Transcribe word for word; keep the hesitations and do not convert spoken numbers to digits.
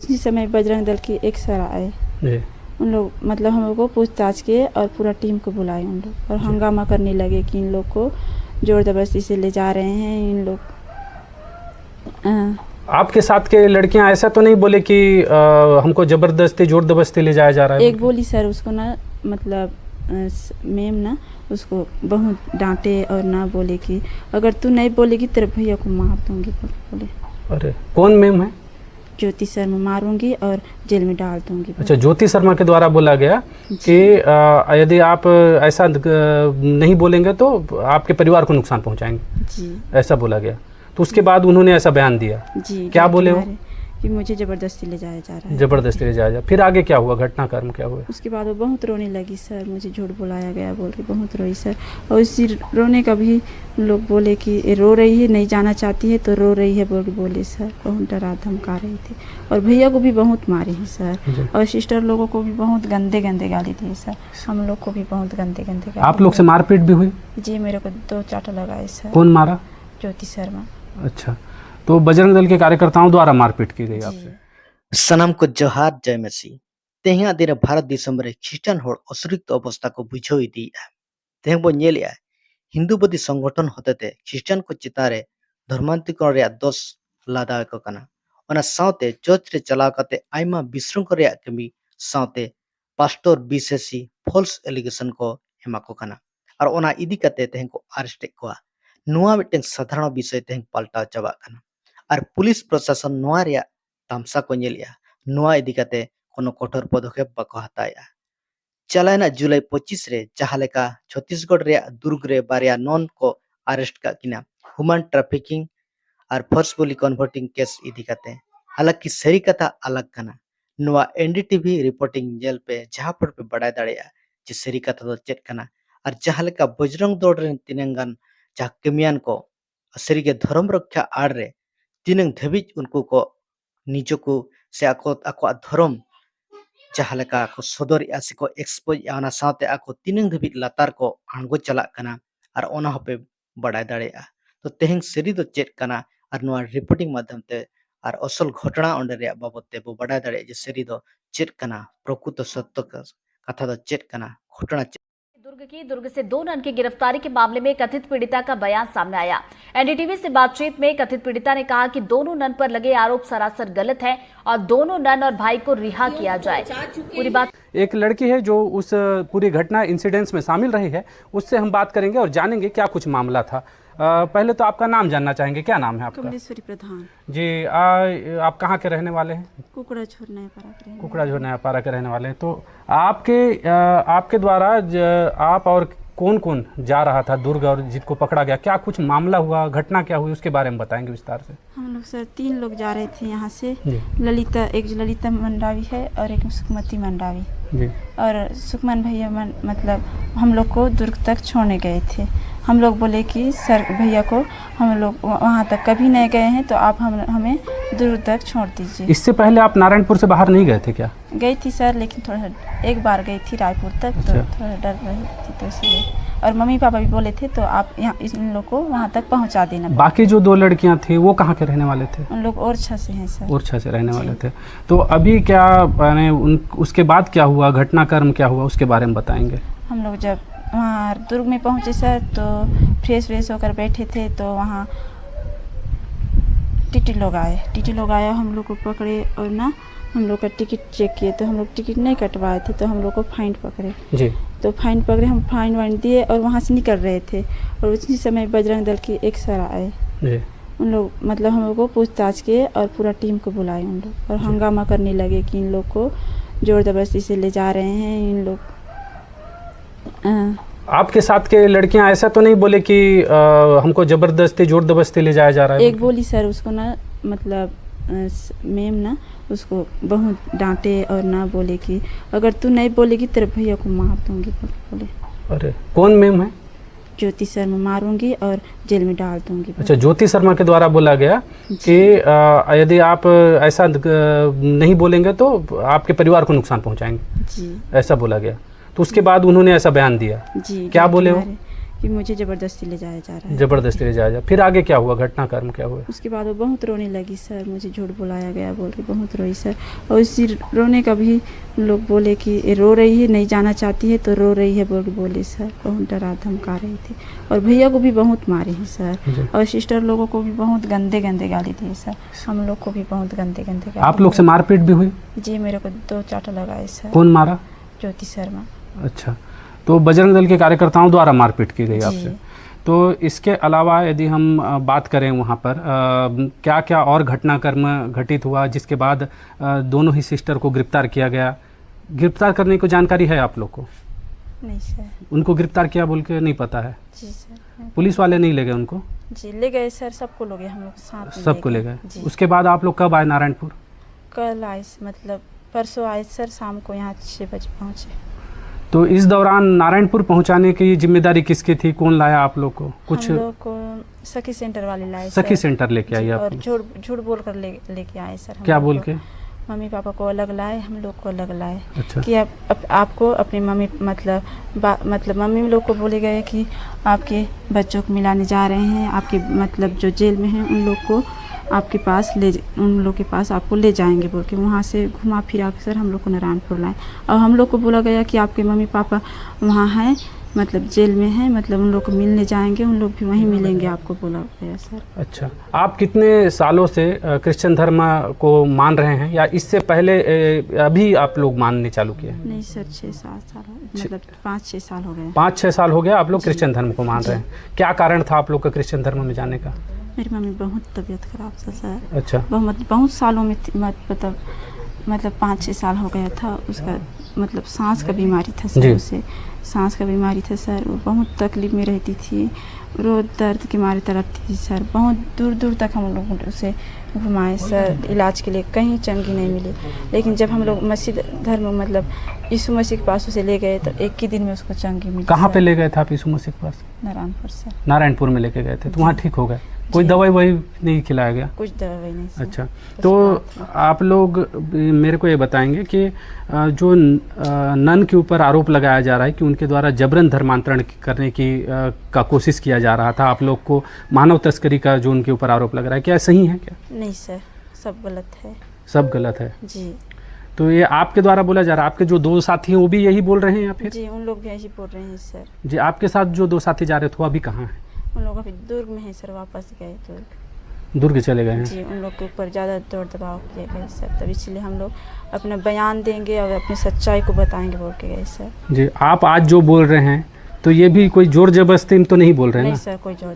उसी समय बजरंग दल के एक सर आए। जी। उन लोग, मतलब, हम लोग को पूछताछ किए और पूरा टीम को बुलाए उन लोग, और जी। हंगामा करने लगे कि इन लोग को जोर जबरदस्ती से ले जा रहे हैं, इन लोग, अ, आपके साथ के लड़कियां ऐसा तो नहीं बोले कि, अ, हमको जबरदस्ती, जोर जबरदस्ती ले जाया जा रहा है? एक बोली सर, उसको ना, मतलब, अ, स-, मैम ना उसको बहुत डांटे और ना बोले कि अगर तू नहीं बोलेगी, तेरे भैया को मार दूंगी, बोले। अरे, कौन मैम है? ज्योति शर्मा, मारूंगी और जेल में डाल दूंगी, अच्छा, बोले। ज्योति शर्मा के द्वारा बोला गया जी। कि, अ, यदि आप ऐसा, अ, नहीं बोलेंगे तो आपके परिवार को नुकसान पहुंचाएंगे, जी। ऐसा बोला गया। तो उसके बाद उन्होंने ऐसा बयान दिया। जी, क्या बोले वो? मारे कि मुझे जबरदस्ती ले जाया जा रहा है। जबरदस्ती ले जाया जा, फिर आगे क्या हुआ, घटनाक्रम क्या हुआ? उसके बाद वो बहुत रोने लगी सर, मुझे झूठ बुलाया गया बोल के बहुत रोई सर। और इसी रोने का भी लोग बोले कि ये रो रही है, नहीं जाना चाहती है तो रो रही है बोल के बोले सर, बहुत डरा धमका रही थी। और भैया को भी बहुत मारे हैं सर, जी। और सिस्टर लोगों को भी बहुत गंदे गंदे गाली दिए सर, हम लोग को भी बहुत गंदे गंदे गाली आप लोग से दिए। मारपीट भी हुई? जी, मेरे को दो चांटा लगाए सर। कौन मारा? ज्योति शर्मा। अच्छा, तो बजरंग दल के कार्यकर्ताओं द्वारा मारपीट की गई जी। आपसे? ᱥᱟᱱᱟᱢ ᱠᱚ ᱡᱚᱦᱟᱨ, ᱡᱚᱭ ᱢᱟᱹᱥᱤ᱾ ᱛᱮᱦᱮᱧᱟᱜ ᱫᱤᱱ ᱨᱮ ᱵᱷᱟᱨᱚᱛ ᱫᱤᱥᱚᱢ ᱨᱮ ᱠᱷᱨᱤᱥᱴᱟᱱ ᱦᱚᱲ ᱚᱥᱩᱨᱚᱠᱷᱤᱛ ᱚᱵᱚᱥᱛᱟ ᱠᱚ ᱵᱩᱡᱷᱟᱹᱣ ᱤᱫᱤᱭᱮᱫᱼᱟ᱾ ᱛᱮᱦᱮᱧ ᱵᱚᱱ ᱧᱮᱞᱮᱫᱼᱟ, ᱦᱤᱱᱫᱩᱵᱟᱫᱤ ᱥᱚᱝᱜᱚᱴᱷᱚᱱ ᱦᱚᱛᱮᱛᱮ ᱠᱷᱨᱤᱥᱴᱟᱱ ᱠᱚ ᱪᱮᱛᱟᱱ ᱨᱮ ᱫᱷᱚᱨᱢᱟᱱᱛᱚᱨᱤᱠᱚᱨᱚᱱ ᱨᱮᱭᱟᱜ ᱫᱳᱥ ᱞᱟᱫᱟᱣ ᱟᱠᱚ ᱠᱟᱱᱟ᱾ ᱚᱱᱟ ᱥᱟᱶᱛᱮ ᱪᱟᱨᱪ ᱨᱮ ᱪᱟᱞᱟᱣ ᱠᱟᱛᱮ ᱟᱭᱢᱟ ᱵᱤᱥᱨᱩᱝᱠᱷᱚᱞ ᱨᱮᱭᱟᱜ ᱠᱟᱹᱢᱤ ᱥᱟᱶᱛᱮ ᱯᱟᱥᱴᱚᱨ ᱵᱤᱥᱮᱥᱤ ᱯᱷᱚᱞᱥ ᱮᱞᱤᱜᱮᱥᱚᱱ ᱠᱚ ᱮᱢᱟ ᱠᱚ ᱠᱟᱱᱟ᱾ ᱟᱨ ᱚᱱᱟ ᱤᱫᱤ ᱠᱟᱛᱮ ᱛᱮᱦᱮᱧ ᱠᱚ ᱟᱨᱮᱥᱴ ᱮᱫ ᱠᱚᱣᱟ᱾ ᱱᱚᱣᱟ ᱢᱤᱫᱴᱮᱱ ᱥᱟᱫᱷᱟᱨᱚᱱ ᱵᱤᱥᱚᱭ ᱛᱮᱦᱮᱧ ᱯᱟᱞᱴᱟᱣ ᱪᱟᱵᱟᱜ ᱠᱟᱱᱟ᱾ ᱟᱨ ᱯᱩᱞᱤᱥ ᱯᱨᱚᱥᱟᱥᱚᱱ ᱱᱚᱣᱟ ᱨᱮᱭᱟᱜ ᱛᱟᱢᱥᱟ ᱠᱚ ᱧᱮᱞᱮᱜᱼᱟ᱾ ᱱᱚᱣᱟ ᱤᱫᱤ ᱠᱟᱛᱮ ᱠᱳᱱᱳ ᱠᱚᱴᱷᱳᱨ ᱯᱚᱫᱚᱠᱷᱮᱯ ᱵᱟᱠᱚ ᱦᱟᱛᱟᱣᱮᱜᱼᱟ᱾ ᱪᱟᱞᱟᱣᱮᱱᱟ ᱡᱩᱞᱟᱭ ᱯᱚᱸᱪᱤᱥ ᱨᱮ ᱡᱟᱦᱟᱸ ᱞᱮᱠᱟ ᱪᱷᱚᱛᱤᱥᱜᱚᱲ ᱨᱮᱭᱟᱜ ᱫᱩᱨᱜᱽ ᱨᱮ ᱵᱟᱨᱭᱟ ᱱᱚᱱ ᱠᱚ ᱟᱨᱮᱥᱴ ᱠᱟᱜ ᱠᱤᱱᱟ ᱦᱩᱢᱟᱱ ᱴᱨᱟᱯᱷᱤᱠᱤᱝ ᱟᱨ ᱯᱷᱚᱨᱥᱯᱷᱩᱞᱤ ᱠᱚᱱᱵᱷᱟᱨᱴᱤᱝ ᱠᱮᱥ ᱤᱫᱤ ᱠᱟᱛᱮ᱾ ᱦᱟᱞᱟᱠᱤ ᱥᱟᱹᱨᱤ ᱠᱟᱛᱷᱟ ᱟᱞᱟᱜᱽ ᱠᱟᱱᱟ᱾ ᱱᱚᱣᱟ ᱮᱱᱰᱤᱴᱤᱵᱷᱤ ᱨᱤᱯᱳᱨᱴᱤᱝ ᱧᱮᱞ ᱯᱮ, ᱡᱟᱦᱟᱸ ᱯᱚᱨ ᱯᱮ ᱵᱟᱰᱟᱭ ᱫᱟᱲᱮᱭᱟᱜᱼᱟ ᱡᱮ ᱥᱟᱹᱨᱤ ᱠᱟᱛᱷᱟ ᱫᱚ ᱪᱮᱫ ᱠᱟᱱᱟ᱾ ᱟᱨ ᱡᱟᱦᱟᱸ ᱞᱮᱠᱟ ᱵᱚᱡᱽᱨᱚᱝ ᱫᱚᱞ ᱨᱮᱱ ᱛᱤᱱᱟᱹᱝ ᱜᱟᱱ ᱡᱟᱦᱟᱸ ᱠᱟᱹᱢᱤᱭᱟᱱ ᱠᱚ ᱥᱟᱹᱨᱤᱜᱮ ᱫᱷᱚᱨᱚᱢ ᱨᱚᱠᱠᱷᱟ ᱟᱲ ᱨᱮ ᱛᱤᱱᱟᱹᱝ ᱫᱷᱟᱹᱵᱤᱡ ᱩᱱᱠᱩ ᱠᱚ ᱱᱤᱡᱚᱠᱚ ᱥᱮ ᱟᱠᱚ, ᱟᱠᱚᱣᱟᱜ ᱫᱷᱚᱨᱚᱢ ᱡᱟᱦᱟᱸ ᱞᱮᱠᱟ ᱠᱚ ᱥᱚᱫᱚᱨᱮᱜᱼᱟ ᱥᱮᱠᱚ ᱮᱠᱥᱯᱳᱡᱽ ᱮᱜᱼᱟ, ᱚᱱᱟ ᱥᱟᱶᱛᱮ ᱟᱠᱚ ᱛᱤᱱᱟᱹᱝ ᱫᱷᱟᱹᱵᱤᱡ ᱞᱟᱛᱟᱨ ᱠᱚ ᱟᱬᱜᱚ ᱪᱟᱞᱟᱜ ᱠᱟᱱᱟ, ᱟᱨ ᱚᱱᱟ ᱦᱚᱸᱯᱮ ᱵᱟᱰᱟᱭ ᱫᱟᱲᱮᱭᱟᱜᱼᱟ᱾ ᱛᱚ ᱛᱮᱦᱮᱧ ᱥᱟᱹᱨᱤ ᱫᱚ ᱪᱮᱫ ᱠᱟᱱᱟ, ᱟᱨ ᱱᱚᱣᱟ ᱨᱤᱯᱳᱨᱴᱤᱝ ᱢᱟᱫᱽᱫᱷᱚᱢ ᱛᱮ ᱟᱨ ᱚᱥᱚᱞ ᱜᱷᱚᱴᱚᱱᱟ ᱚᱸᱰᱮ ᱨᱮᱭᱟᱜ ᱵᱟᱵᱚᱫ ᱛᱮ ᱵᱚ ᱵᱟᱰᱟᱭ ᱫᱟᱲᱮᱭᱟᱜᱼᱟ ᱡᱮ ᱥᱟᱹᱨᱤ ᱫᱚ ᱪᱮᱫ ᱠᱟᱱᱟ, ᱯᱨᱚᱠᱩᱛᱚ ᱥᱚᱛᱛᱚ ᱠᱟ-, ᱠᱟᱛᱷᱟ ᱫᱚ ᱪᱮᱫ ᱠᱟᱱᱟ, ᱜᱷᱚᱴᱚᱱᱟ ᱪᱮᱫ᱾ दुर्ग की, दुर्ग से दो नन के गिरफ्तारी के मामले में कथित पीड़िता का बयान सामने आया। एनडीटीवी से बातचीत में कथित पीड़िता ने कहा कि दोनों नन पर लगे आरोप सरासर गलत है और दोनों नन और भाई को रिहा किया जाए। पूरी बात एक लड़की है जो उस पूरी घटना, इंसिडेंट्स में शामिल रही है, उससे हम बात करेंगे और जानेंगे क्या कुछ मामला था। अ, पहले तो आपका नाम जानना चाहेंगे, क्या नाम है आपका? कमलेश्वरी प्रधान। जी, आ, आप कहाँ के रहने वाले हैं? कुकड़ा झोर नया पारा के रहने कुकड़ा झोर नया पारा के रहने वाले हैं। तो आपके, अ, आपके द्वारा ज-, आप और कौन कौन जा रहा था दुर्ग और जिनको पकड़ा गया, क्या कुछ मामला हुआ, घटना क्या हुई, उसके बारे में बताएंगे विस्तार से। हम लोग सर तीन लोग जा रहे थे यहाँ से। जी। ललिता, एक जो ललिता मंडावी है और एक सुखमती मंडावी। जी। और सुखमन भैया मन, मतलब हम लोग को दुर्ग तक छोड़ने गए थे। हम लोग बोले कि सर भैया को हम लोग वहाँ तक कभी नहीं गए हैं, तो आप हम हमें दुर्ग तक छोड़ दीजिए। इससे पहले आप नारायणपुर से बाहर नहीं गए थे क्या? गई थी सर, लेकिन थोड़ा एक बार गई थी रायपुर तक, तो अच्छा। थोड़ा डर रही थी, तो इसलिए। और मम्मी पापा भी बोले थे, तो आप यहाँ इन लोग को वहाँ तक पहुँचा देना। बाकी जो दो लड़कियां थी, वो कहाँ के रहने वाले थे? उन लोग ओरछा से हैं सर। ओरछा से रहने वाले थे। तो अभी क्या, माने, उन, उसके बाद क्या हुआ, घटनाक्रम क्या हुआ, उसके बारे में बताएंगे। हम लोग जब वहाँ दुर्ग में पहुँचे सर, तो फ्रेश व्रेश होकर बैठे थे, तो वहाँ टीटी लोग आए। टीटी लोग आए, हम लोग को पकड़े और ना हम लोग का टिकट चेक किए, तो हम लोग टिकट नहीं कटवाए थे, तो हम लोग को फाइन पकड़े। जी। तो फाइन पकड़े, हम फाइन वाइन दिए और वहाँ से निकल रहे थे। और उसी समय बजरंग दल के एक सर आए। जी। उन लोग, मतलब, हम लोग को पूछताछ किए और पूरा टीम को बुलाए उन लोग, और हंगामा करने लगे कि इन लोग को जोर जबरदस्ती से ले जा रहे हैं इन लोग। अ, आपके साथ के लड़कियां ऐसा तो नहीं बोले कि, अ, हमको जबरदस्ती, जोर जबरदस्ती ले जाया जा रहा है? एक बोली सर, उसको ना, मतलब, अ, स-, मैम ना उसको बहुत डांटे और ना बोले कि अगर तू नहीं बोलेगी, तेरे भैया को मार दूंगी, बोले। अरे, कौन मैम है? ज्योति शर्मा, मारूंगी और जेल में डाल दूंगी, बोले। अच्छा, ज्योति शर्मा के द्वारा बोला गया जी। कि, अ, यदि आप ऐसा, अ, नहीं बोलेंगे तो आपके परिवार को नुकसान पहुंचाएंगे, जी। ऐसा बोला गया। तो उसके बाद उन्होंने ऐसा बयान दिया। जी, क्या डांटे बोले वो? मारे। कि मुझे ज़बरदस्ती ले जाया जा रहा है। ज़बरदस्ती ले जाया जा, फिर आगे क्या हुआ, घटनाक्रम क्या हुआ? उसके बाद वो बहुत रोने लगी सर, मुझे झूठ बुलाया गया बोल के बहुत रोई सर। और इसी रोने का भी लोग बोले कि ये रो रही है, नहीं जाना चाहती है तो रो रही है बोल के बोले सर, बहुत डरा धमका रही थी। और भैया को भी बहुत मारे हैं सर, और सिस्टर लोगों को भी बहुत गंदे गंदे गाली दिए सर। हम लोग को भी बहुत गंदे गंदे गाली आप लोग से दिए। मारपीट भी हुई? जी, मेरे को दो चांटा लगाए सर। कौन मारा? ज्योति शर्मा। अच्छा, तो बजरंग दल के कार्यकर्ताओं द्वारा मारपीट की गई जी। आपसे। तो इसके अलावा यदि हम अ, बात करें वहाँ पर क्या क्या और घटनाक्रम घटित हुआ जिसके बाद अ, दोनों ही सिस्टर को गिरफ्तार किया गया? गिरफ्तार करने की जानकारी है आप लोग को? नहीं सर। उनको गिरफ्तार किया बोल के नहीं पता है? जी सर। पुलिस वाले नहीं ले गए उनको? जी, ले गए सर, सबको ले गए, हम लोग साथ में सबको ले गए। जी। उसके बाद आप लोग कब आए नारायणपुर? कल आए, मतलब परसों आए सर, शाम को यहाँ छः बजे पहुँचे। तो इस दौरान नारायणपुर पहुँचाने की जिम्मेदारी किसकी थी, कौन लाया आप लोग को? कुछ हम लोग को सखी सेंटर वाले लाए सखी सर। सेंटर लेके आई जी, आप और लोग? झूठ, झूठ बोल कर ले, लेके आए सर हम क्या लोग बोल को। के? मम्मी पापा को अलग लाए, हम लोग को अलग लाए। अच्छा। कि आप, अप-, आपको अपनी मम्मी, मतलब, बा-, मतलब, मम्मी लोग को बोले गए कि आपके बच्चों को मिलाने जा रहे हैं, आपके, मतलब, जो जेल में हैं, उन लोग को आपके पास ले ज-, उन लोग के पास आपको ले जाएंगे बोल के वहाँ से घुमा फिरा के सर हम लोग को नारायणपुर लाए। और हम लोग को बोला गया कि आपके मम्मी पापा वहाँ हैं, मतलब, जेल में हैं, मतलब, उन लोग को मिलने जाएंगे, उन लोग भी वहीं मिलेंगे आपको, बोला गया सर। अच्छा, आप कितने सालों से अ, क्रिश्चियन धर्म को मान रहे हैं या इससे पहले अ, अभी आप लोग मानने चालू किए हैं? नहीं सर, छः सात साल हो, मतलब, पाँच छः साल हो गए। पाँच छः साल हो गया आप लोग जी। क्रिश्चियन धर्म को मान जी। रहे हैं। क्या कारण था आप लोग का क्रिश्चियन धर्म में जाने का? मेरी मम्मी बहुत तबीयत खराब था सर। अच्छा। बहुत, बहुत सालों में थी, मत-, मतलब, मतलब, पाँच छः साल हो गया था उसका, मतलब, सांस का बीमारी था सर जी। उसे। सांस का बीमारी था सर, वो बहुत तकलीफ में रहती थी, रोज दर्द के मारे तड़पती थी सर। बहुत दूर दूर तक हम लोग उसे घुमाए सर इलाज के लिए, कहीं चंगी नहीं मिली। लेकिन जब हम लोग मसीह धर्म, मतलब, यीशु मसीह के पास उसे ले गए, तो एक ही दिन में उसको चंगी मिली कहाँ सर। पे ले गए थे आप यीशु मसीह के पास? नारायणपुर सर। नारायणपुर में लेके गए थे, तो वहाँ जी। ठीक हो गए? कोई जी। दवाई ववाई नहीं खिलाया गया? कुछ दवाई नहीं सर। अच्छा, कुछ तो बात नहीं। आप लोग, अ, मेरे को ये बताएंगे कि अ, जो न- अ, नन के ऊपर आरोप लगाया जा रहा है कि उनके द्वारा जबरन धर्मांतरण की- करने की अ, का कोशिश किया जा रहा था, आप लोग को मानव तस्करी का जो उनके ऊपर आरोप लग रहा है, क्या सही है क्या? नहीं सर, सब गलत है। सब गलत है। जी। तो ये आपके द्वारा बोला जा रहा है, आपके जो दो साथी हैं वो भी यही बोल रहे हैं या फिर? जी, उन लोग भी यही बोल रहे हैं सर। जी, आपके साथ जो दो साथी जा रहे थे वो अभी कहाँ हैं? उन लोग अभी दुर्ग में है सर, वापस गए दुर्ग। दुर्ग चले गए हैं। जी, उन लोग के ऊपर ज़्यादा जोर दबाव किया गया सर, तब इसलिए हम लोग अपना बयान देंगे और अपनी सच्चाई को बताएंगे बोल के गए सर। जी, आप आज जो बोल रहे हैं तो ये भी कोई जोर जबरदस्ती में तो नहीं बोल रहे हैं नहीं ना? सर, कोई जोर